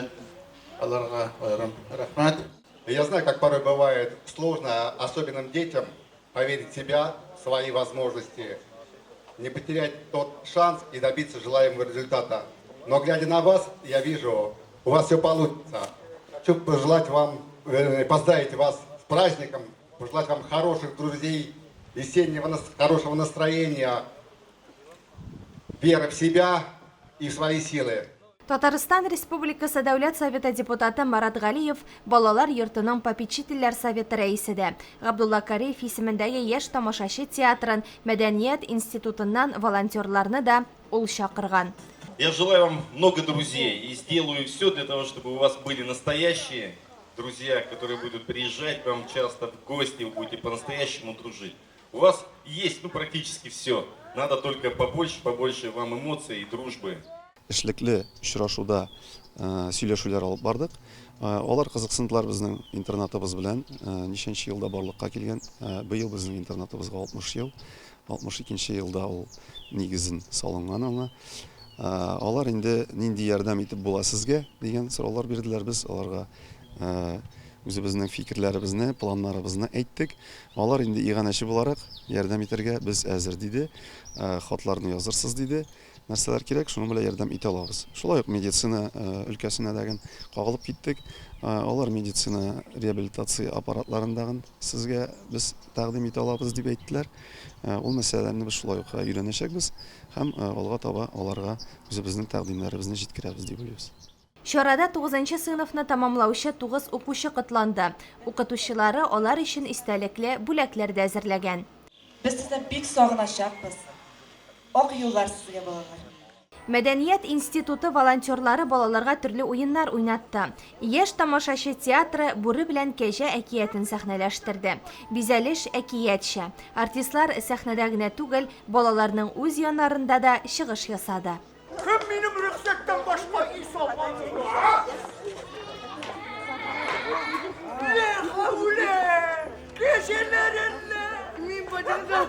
аларга аерым рәхмәт. Я знаю, как порой бывает сложно, особенным детям, поверить в себя, в свои возможности, не потерять тот шанс и добиться желаемого результата. Но глядя на вас, я вижу, у вас все получится. Хочу пожелать вам, поздравить вас с праздником, пожелать вам хороших друзей, весеннего хорошего настроения, веры в себя и в свои силы. Татарстан Республикасы Дәүләт Советы депутаты Марат Галиев балалар йортының попечительләр советы рәисе дә. Габдулла Кариев исемендәге яшь тамашачы театрын, мәдәният институтыннан волонтерларны да ул чакырган. Я желаю вам много друзей и сделаю все для того, чтобы у вас были настоящие друзья, которые будут приезжать к вам часто в гости, вы будете по-настоящему дружить. У вас есть, ну, практически все. Надо только побольше, побольше вам эмоций и дружбы. Эшлекле очрашуда сөйләшүләр алып бардык. Алар кызыксындылар безнең интернатыбыз белән, ничәнче елда барлыкка килгән. Быел безнең интернатыбызга 60 ел. 62 нче елда ул нигезен салынган аңа. Алар инде нинди ярдәм итеп була сезгә дигән сораулар бирделәр. Без аларга үзебезнең фикерләребезне, планнарыбызны әйттек. Алар инде иганәче буларак ярдәм итәргә без әзер диде. Хатларны язырсыз диде. Нәрсәләр кирәк, шуның белән ярдәм итә алабыз. Шулай ук медицина өлкәсенә дәген кагылып киттек. Алар медицина реабилитация аппаратларын дагын сезгә без тәкъдим итә алабыз дип әйттеләр. Ул мәсьәләләрне без шулай ук өйрәнәчәкбез һәм алга таба аларга үзебезнең тәкъдимнәребезне җиткерәбез дип уйлыйбыз. Чарада тугызынчы сыйныфны тәмамлаучы тугыз укучы котланды. Укытучылары алар өчен истәлекле бүләкләр дә әзерләгән. Без сезне бик сагыначакбыз. Ак юллар сезгә, балалар! Мәдәният институты волонтерлары балаларга төрле уеннар уйнатты. Яшь тамашачы театры Бүре белән кәҗә әкиятен сәхнәләштерде. Бизәлеш әкиятчә. Артистлар сәхнәдә генә түгел, балаларның үз яннарында да чыгыш ясады. Кем минем рөхсәттән башка өй салган? Ләхәүлә! Кәҗәләр әллә? Мин бадында.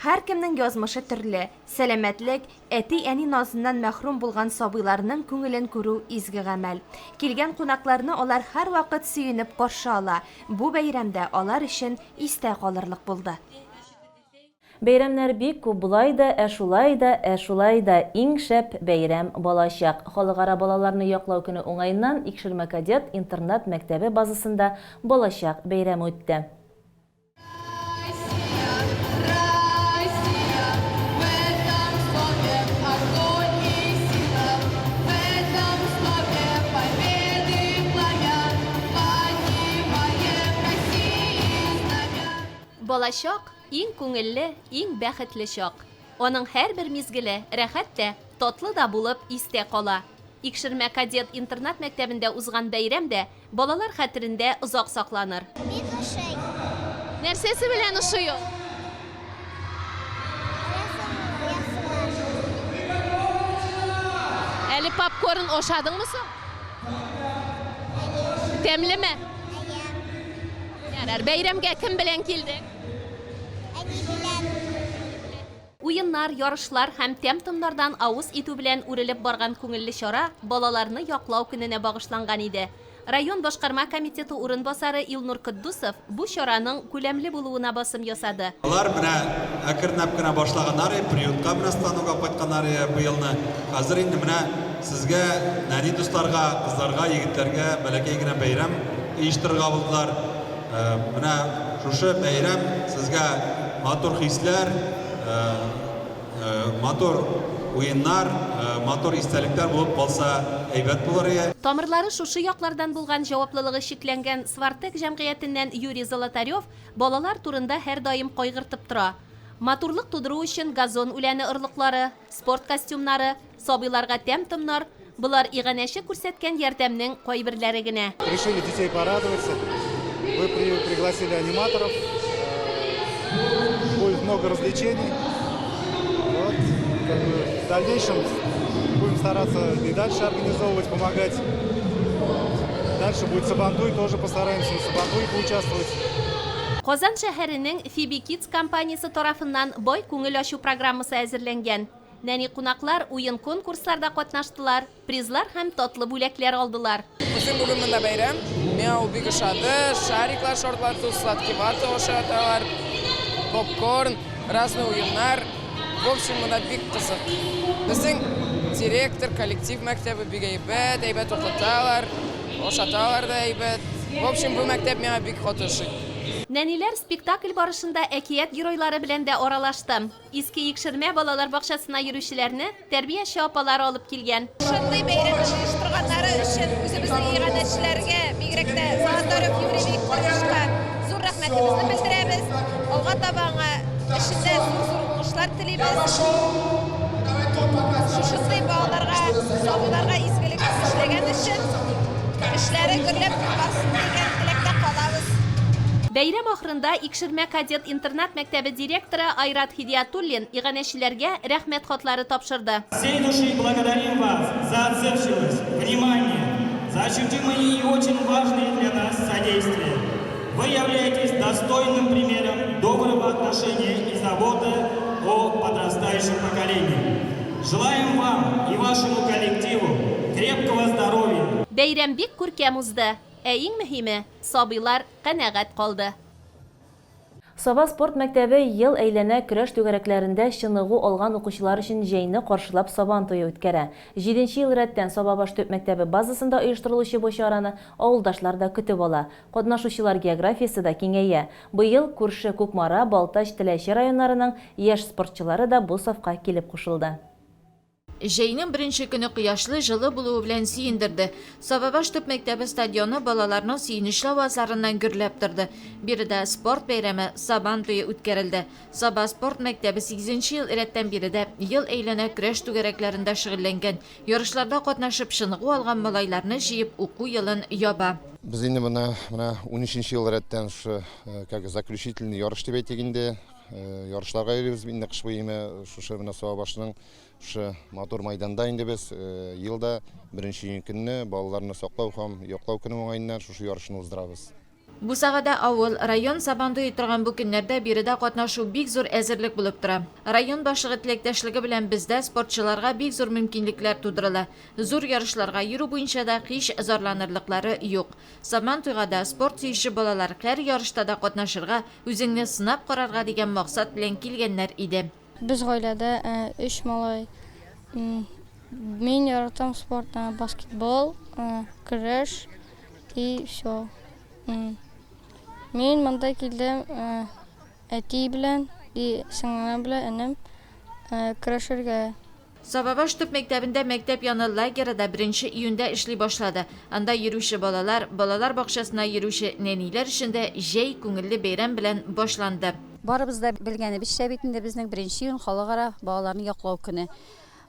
Һәркемнең язмышы төрле. Сәламәтлек, әти-әни назыннан мәхрүм булган сабыйларның күңелен күрү изге гамәл. Килгән кунакларны алар һәрвакыт сөенеп каршы ала. Бу бәйрәм дә алар өчен истә калырлык булды. Бәйрәмнәр бик күп болай да, ә шулай да, ә шулай да, иң шәп бәйрәм, балачак. Халыкара балаларны яклау көне уңаеннан Икшермә кадет интернат мәктәбе базасында Балачак бәйрәме үтте. Балачак, Иң күңелле, иң бәхетле чак. Аның һәрбер мизгеле рәхәт тә, татлы да булып истә кала. Икшермә кадет интернат мәктәбендә узган бәйрәм дә балалар хәтерендә озак сакланыр. Бик ошый. Нәрсәсе белән ошый ул? Рәсем ясыйлар. Әле попкорн ашадыңмы соң? Әйе. Тәмлеме? Әйе. Ярар, бәйрәмгә кем белән килдең? Әни белән. Уеннар, ярышлар һәм тәм-томнардан авыз итү белән үрелеп барган күңелле чара балаларны яклау көненә багышланган иде. Район башкарма комитеты урынбасары Илнур Котдусов бу чараның күләмле булуына басым ясады. Алар менә әкренләп кенә башлаганнар, приютка менә стануга кайтканнар быелны. Хәзер инде менә сезгә, нәни дусларга, кызларга, егетләргә бәләкәй генә бәйрәм оештырырга булдылар. Менә шушы бәйрәм сезгә матур хисләр, матур уеннар, матур истәлекләр булып калса әйбәт булыр ие. Тамырлары шушы яклардан булган җаваплылыгы чикләнгән Свартек җәмгыятеннән Юрий Золотарев балалар турында һәрдаим кайгыртып тора. Матурлык тудыру өчен газон үләне орлыклары, спорт костюмнары, Сабыйларга тәм-томнар, болар иганәче күрсәткән ярдәмнең кайберләре генә. Решили детей порадовать, мы пригласили аниматоров, будет много развлечений. Вот, как бы в дальнейшем будем стараться и дальше организовывать, помогать. Дальше будет Сабантуй, тоже постараемся на Сабантуе поучаствовать. Казан шәһәренең Фиби Кидс компаниясе тарафыннан бай күңел ачу программасы әзерләнгән. Нәни кунаклар уен-конкурсларда катнаштылар, призлар һәм татлы бүләкләр алдылар. Безнең бүген монда бәйрәм. Миңа ул бик ошады. Шариклар шартлату, сладкий вата ашаталар, попкорн, разный уеннар. В общем, монда бик кызык. Безнең директор, коллектив мәктәбе бик әйбәт, әйбәт укыталар, ашаталар да әйбәт. В общем, бу мәктәп миңа бик каты ошый. Нәниләр спектакль барышында әкият геройлары белән дә аралашты. Иске Икшермә балалар бакчасына йөрүчеләрне тәрбияче апалар алып килгән. Шундый бәйрәмне оештырганнары өчен үзебезнең иганәчеләргә, бигрәк тә Золотарев Юрий Викторовичка зур рәхмәтебезне белдерәбез. Алга таба аңа эшендә зур-зур уңышлар телибез. Шушындый балаларга, сабыйларга изгелек эшләгән өчен эшләре гөрләп барсын дигән теләктә калабыз. Бәйрәм ахырында Икшермә кадет интернат-мәктәбе директоры Айрат Һидиятуллин иганәчеләргә Рәхмәт хатлары тапшырды. Всей души благодарим вас за отзывчивость, внимание, за ощутимое и очень важное для нас содействие. Вы являетесь достойным примером доброго отношения и заботы о подрастающем поколении. Желаем вам и вашему коллективу крепкого здоровья! Бәйрәм бик күркәм узды. Ә иң мөһиме, сабыйлар канәгать калды. Саба спорт мәктәбе ел әйләнә көрәш түгәрәкләрендә чыныгу алган укучылар өчен җәйне каршылап Сабан туе үткәрә. Җиденче ел рәттән Сабабаш төп мәктәбе базасында оештырылучы бу чараны авылдашлар да көтеп ала. Катнашучылар географиясе дә киңәя. Быел күрше Кукмара, Балтач, Теләче районнарының яшь спортчылары да бу сафка килеп кушылды. Җәйнең беренче көне кояшлы, җылы булуы белән сөендерде. Сабабаш төп мәктәбе стадионы балаларның сөенечле авазларыннан гөрләп торды. Биредә спорт бәйрәме, Сабан туе үткәрелде. Саба спорт мәктәбе сигезенче ел рәттән биредә ел әйләнә көрәш түгәрәкләрендә шөгыльләнгән, ярышларда катнашып чыныгу алган малайларны җыеп уку елын яба. Без инде моны менә унөченче ел рәттән шушы как заключительный ярыш дип әйтик инде, ярышларга йөрибез инде кыш буе менә шушы менә Сабабашның шушы матур майданда инде без ел да беренче июнь көнне балаларны саклау һәм яклау көне уңаеннан шушы ярышны уздырабыз. Бусагада авыл, район Сабантуе торган бу көннәрдә биредә катнашу бик зур әзерлек булып тора. Район башлыгы теләктәшлеге белән бездә спортчыларга бик зур мөмкинлекләр тудырыла. Зур ярышларга йөрү буенча да һич зарланырлыклары юк. Сабантуйга да спорт сөюче балалар һәр ярышта да катнашырга, үзеңне сынап карарга дигән максат белән килгәннәр иде. Без гаиләдә өч малай. Мин яратам спорт, баскетбол, көрәш и все. Мин монда килдем әти белән и сеңлем белән энем көрәшергә. Сабабаш төп мәктәбендә мәктәп яны лагеры да беренче июньдә эшли башлады. Анда йөрүче балалар, балалар бакчасына йөрүче нәниләр өчен дә җәй күңелле бәйрәм белән башланды. Барыбыз да белгәнебезчә бит инде безнең беренче июнь халыкара балаларны яклау көне.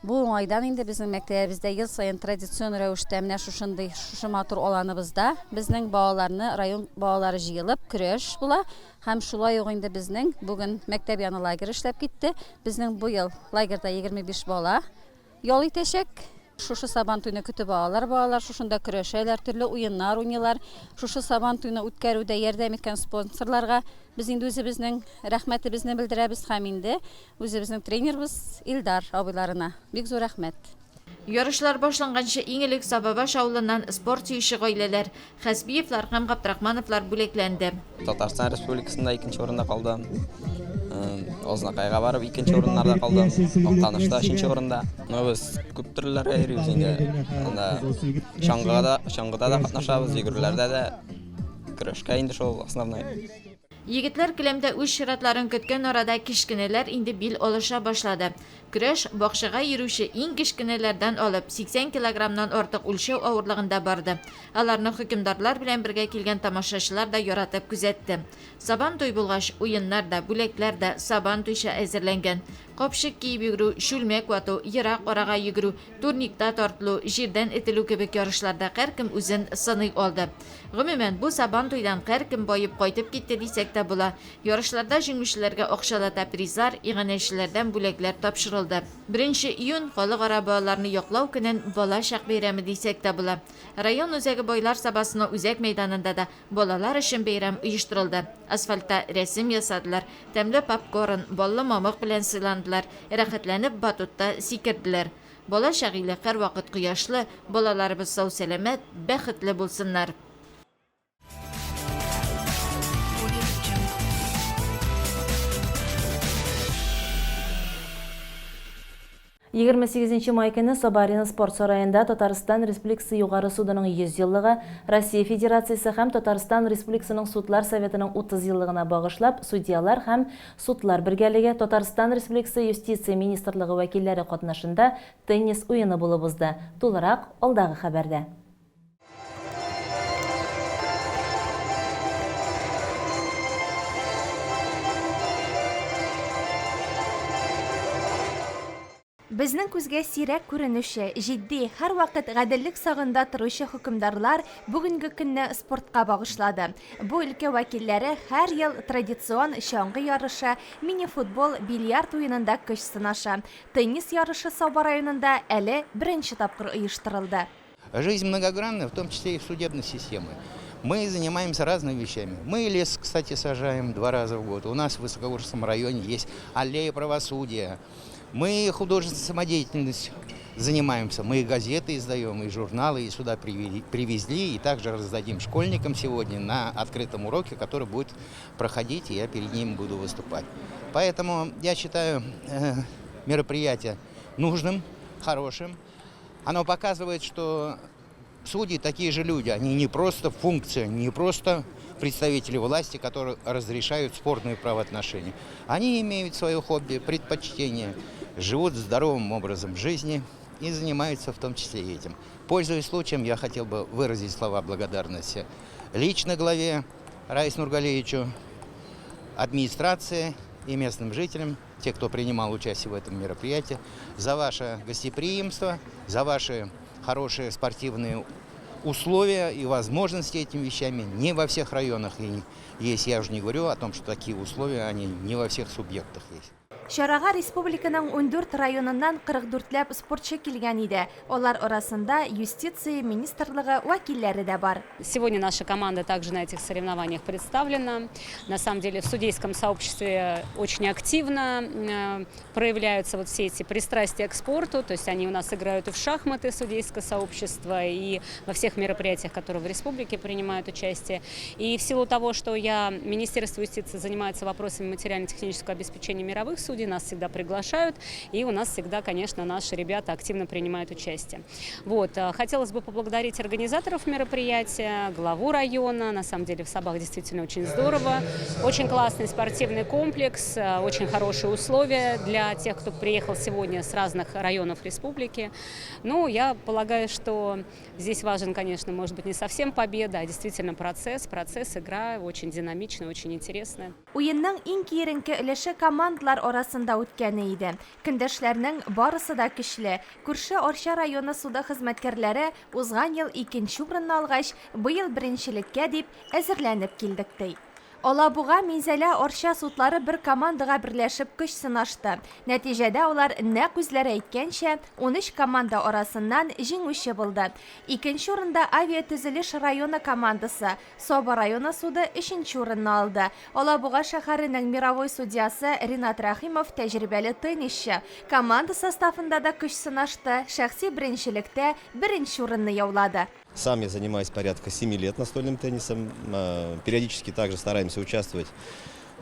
Бу уңайдан инде безнең мәктәбебездә ел саен традицион рәвештә менә шушындый, шушы матур аланыбызда безнең балаларны, район балалары җыелып, көрәш була. Һәм шулай ук инде безнең бүген мәктәп яны лагеры эшләп китте. Безнең бу ел лагерьда 25 бала ял итәчәк. Шушы Сабантуйны көтеп алалар балалар, шушында көрәшәләр, төрле уеннар уйныйлар. Шушы Сабантуйны үткәрүдә ярдәм иткән спонсорларга без инде үзебезнең рәхмәтебезне белдерәбез һәм инде Үзебезнең тренерыбыз Илдар абыйларына бик зур рәхмәт. Ярышлар башланганчы иң элек Сабабаш авылыннан спорт сөюче гаиләләр, Хәсбиевлар һәм Габдрахмановлар бүләкләнде. Татарстан Республикасында икенче урында калдым. Азнакайга барып икенче урыннарда калдым. Актанышта өченче урында. Ну, без күп төрлеләргә йөрибез инде. Анда чаңгыга да, чаңгыда да катнашабыз, йөгерүләрдә дә. Көрәшкә инде шул основной. Егетләр келәмдә үз чиратларын көткән арада кечкенәләр инде бил алыша башлады. Көрәш, бакчага йөрүче иң кечкенәләрдән алып, 80 килограммнан артык үлчәү авырлыгында барды. Аларны хөкемдарлар белән бергә килгән тамашачылар да яратып күзәтте. Сабан туй булгач, уеннар да, бүләкләр дә Сабан туйча әзерләнгән. Капчык киеп йөгерү, чүлмәк вату, ерак арага йөгерү, турникта тартылу, җирдән этелү кебек ярышларда һәркем үзен сыный алды. Гомумән, бу Сабантуйдан һәркем баеп кайтып китте дисәк тә була. Ярышларда җиңүчеләргә акчалата призлар, иганәчеләрдән бүләкләр тапшырылды. Беренче июнь, Халыкара балаларны яклау көнен балачак бәйрәме дисәк тә була. Район үзәге Байлар Сабасының үзәк мәйданында да балалар өчен бәйрәм оештырылды. Асфальтта рәсем ясадылар, тәмле попкорн, баллы мамык белән сыйландылар, рәхәтләнеп батутта сикерделәр. Балачак иле һәрвакыт кояшлы, балаларыбыз сау-сәламәт, бәхетле булсыннар! 28 май көне Саба-Арена спорт сараенда Татарстан Республикасы Югары судының 100 еллыгы, Россия Федерациясе һәм Татарстан Республикасының Судлар Советының 30 еллыгына багышлап судьялар һәм Судлар бергәлеге, Татарстан Республикасы Юстиция министрлыгы вәкилләре катнашында теннис уены булып узды. Тулырак, алдагы хәбәрдә. Безнең күзгә сирәк күренүче, җитди, һәрвакыт гаделлек сагында торучы хөкемдарлар бүгенге көнне спортка багышлады. Бу өлкә вәкилләре һәр ел традицион чаңгы ярышы, мини-футбол, бильярд уенында көч сынаша. Теннис ярышы Саба районында әле беренче тапкыр оештырылды. Жизнь многогранна, в том числе и в судебной системе. Мы занимаемся разными вещами. Мы лес, кстати, сажаем два раза в год. У нас в Высокогорском районе есть аллея правосудия. Мы художественной самодеятельностью занимаемся. Мы и газеты издаем, и журналы, и сюда привезли, и также раздадим школьникам сегодня на открытом уроке, который будет проходить, и я перед ним буду выступать. Поэтому я считаю э, мероприятие нужным, хорошим. Оно показывает, что судьи такие же люди, они не просто функция, не просто представители власти, которые разрешают спорные правоотношения. Они имеют свое хобби, предпочтения, живут здоровым образом жизни. и занимаются в том числе и этим. Пользуясь случаем, я хотел бы выразить слова благодарности лично главе Раису Нургалиевичу, администрации и местным жителям, те, кто принимал участие в этом мероприятии, за ваше гостеприимство, за ваши хорошие спортивные условия и возможности этими вещами не во всех районах есть. Я уже не говорю о том, что такие условия, они не во всех субъектах есть. Чарага республиканың ундүрт районыннан 44 ләп спортчы килгән иде. Алар арасында юстиция министрлыгы вәкилләре дә бар. Сегодня наша команда также на этих соревнованиях представлена. На самом деле в судейском сообществе очень активно проявляются вот все эти пристрастия к спорту. То есть они у нас играют и в шахматы, судейское сообщество, и во всех мероприятиях, которые в республике принимают участие. И в силу того, что я, Министерство юстиции занимается вопросами материально-технического обеспечения мировых судей, нас всегда приглашают, и у нас всегда, конечно, наши ребята активно принимают участие. Вот. Хотелось бы поблагодарить организаторов мероприятия, главу района. На самом деле в Сабах действительно очень здорово. Очень классный спортивный комплекс, очень хорошие условия для тех, кто приехал сегодня с разных районов республики. Ну, я полагаю, что здесь важен, конечно, может быть, не совсем победа, а действительно процесс, процесс, игра очень динамичная, очень интересная. Уенның иң киеренке өлеше командалар арасында үткәне иде. Көндәшләрнең барысы да көчле. Күрше Арча районы суды хезмәткәрләре узган ел икенче урынны алгач, быел беренчелеккә дип әзерләнеп килдек ди. Алабуга, Минзәлә, Арча судлары бер командага берләшеп көч сынашты. Нәтиҗәдә алар нәкъ үзләре әйткәнчә, 13 команда арасыннан җиңүче булды. Икенче урында авиатөзелеш районы командасы, Саба районы суды өченче урынны алды. Алабуга шәһәренең мировой судьясы Ринат Рәхимов тәҗрибәле теннисчы. Команда составында да көч сынашты, шәхси беренчелектә беренче урынны яулады. Сам я занимаюсь порядка 7 лет настольным теннисом. Периодически также стараемся участвовать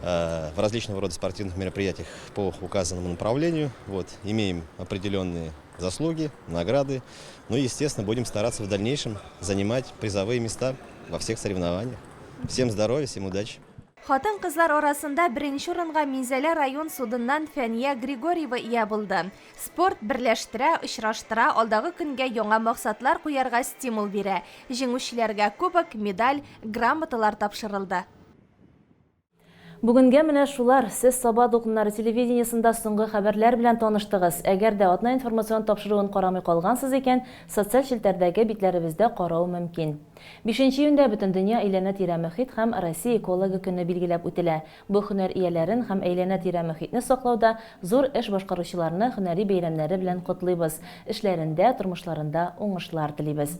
в различного рода спортивных мероприятиях по указанному направлению. Вот, имеем определенные заслуги, награды. Ну и, естественно, будем стараться в дальнейшем занимать призовые места во всех соревнованиях. Всем здоровья, всем удачи! Хатын-кызлар арасында беренче урынга Минзәлә район судыннан Фәния Григорьева ия булды. Спорт берләштерә, очраштыра, алдагы көнгә яңа максатлар куярга стимул бирә. Җиңүчеләргә кубок, медаль, грамоталар тапшырылды. Бүгенгә менә шулар. Сез Саба дулкыннары телевидениесендә соңгы хәбәрләр белән таныштыгыз. Әгәр дә атна информацион тапшыруын карамый калгансыз икән, социаль челтәрдәге битләребездә карау мөмкин. Бишенче июньдә Бөтендөнья әйләнә-тирә мохит һәм Россия экологы көне билгеләп үтелә. Бу һөнәр ияләрен һәм әйләнә-тирә мохитне саклауда зур эш башкаручыларны һөнәри бәйрәмнәре белән котлыйбыз, эшләрендә, тормышларында уңышлар телибез.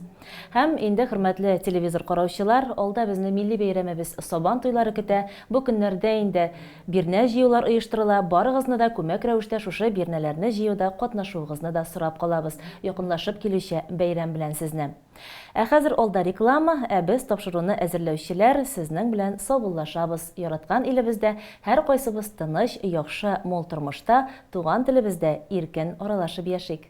Һәм инде, хөрмәтле телевизор караучылар, алда безне милли бәйрәмебез Сабан туйлары көтә. Бу көннәрдә инде бирнә җыюлар оештырыла. Барыгызны да күмәк рәвештә шушы бирнәләрне җыюда катнашуыгызны да сорап калабыз. Якынлашып килүче бәйрәм белән сезне. Ә хәзер алда реклама, ә без тапшыруны әзерләүчеләр сезнең белән саубуллашабыз. Яраткан илебездә һәркайсыбыз тыныч, яхшы, мул тормышта, туган телебездә иркен аралашып яшик.